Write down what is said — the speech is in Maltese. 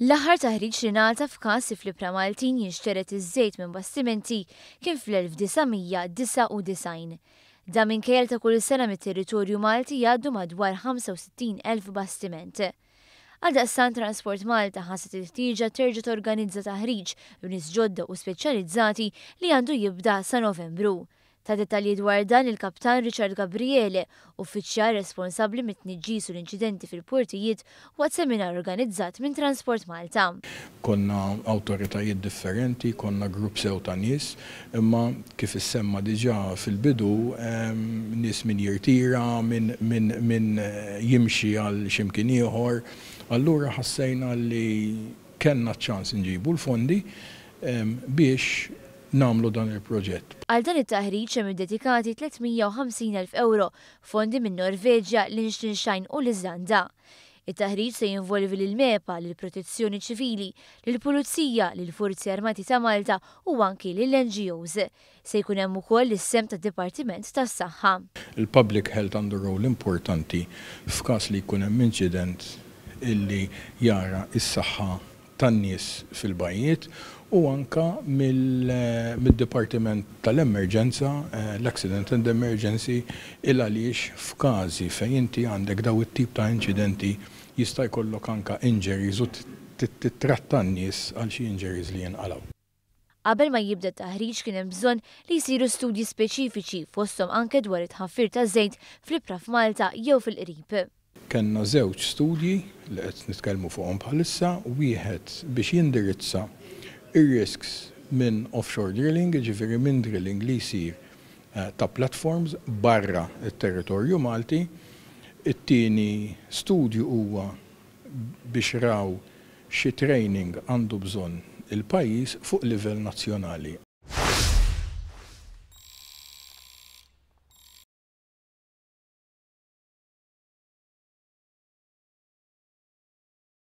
L-aħħar taħriġ li ngħata f'każ li fl-ibħra Maltin jinxtered iż-żejt minn bastimenti kien fl-1999. Dan minkejja li ta' kull sena mit-territorju Malti jgħaddu madwar 65,000 bastiment. Għaldaqstant Transport Malta ħasset il-ħtieġa terġa' torganizza taħriġ b'nies ġodda u speċjalizzati li għandu jibda sa Novembru. Ta dettalji dwar dan il-Kaptan Richard Gabriele, uffiċjal responsabbli mit-tniġġis u l-inċidenti fil-portijiet waqt seminar organizzat minn Transport Malta. Konna awtoritajiet differenti, konna grupp sew ta' nies, imma kif issemma diġà fil-bidu, nies min jirtira, min min min jimxi għal xi mkien ieħor. Allura ħassejna li kellna ċ-ċans inġibu l-fondi biex nagħmlu dan il-proġett. Għal dan it-taħriġ hemm iddedikati 350,000 ewro fondi min-Norveġja, Liechtenstein u l-Iżlanda. It-taħriġ se jinvolvi lill-MEPA, lill-Protezzjoni Ċivili, lill-Pulizija, lill-Forzi Armati ta' Malta u anki lill-NGOs. Se jkun hemm ukoll is-sehem tad-Dipartiment tas-Saħħa. Il-Public Health għandu role importanti f'każ li jkun hemm inċident illi jara s-saħħa tan-nies fil-bajjiet u anke mid-Dipartiment tal-Emerġenza, l-Accident and Emergency, il għaliex f'każi fejn inti għandek daw it-tip ta' inċidenti jista' jkollok anke injuries u tittratta n-nies għal xi injuries li jinqalgħu. Qabel ma jibda t-taħriġ kien hemm bżonn li jsiru studji speċifiċi fosthom anke dwar it-tħaffir ta' żejt fl-ibħra f'Malta jew fil-qrib. Kellna żewġ studji li qed nitkellmu fuqhom bħalissa, wieħed biex jindirizza r-risks minn offshore drilling, jiġifieri minn drilling li jsir ta' platforms barra t-territorju Malti. It-tieni studju huwa biex raw xi training għandu bżonn il-pajjiż fuq livell nazzjonali.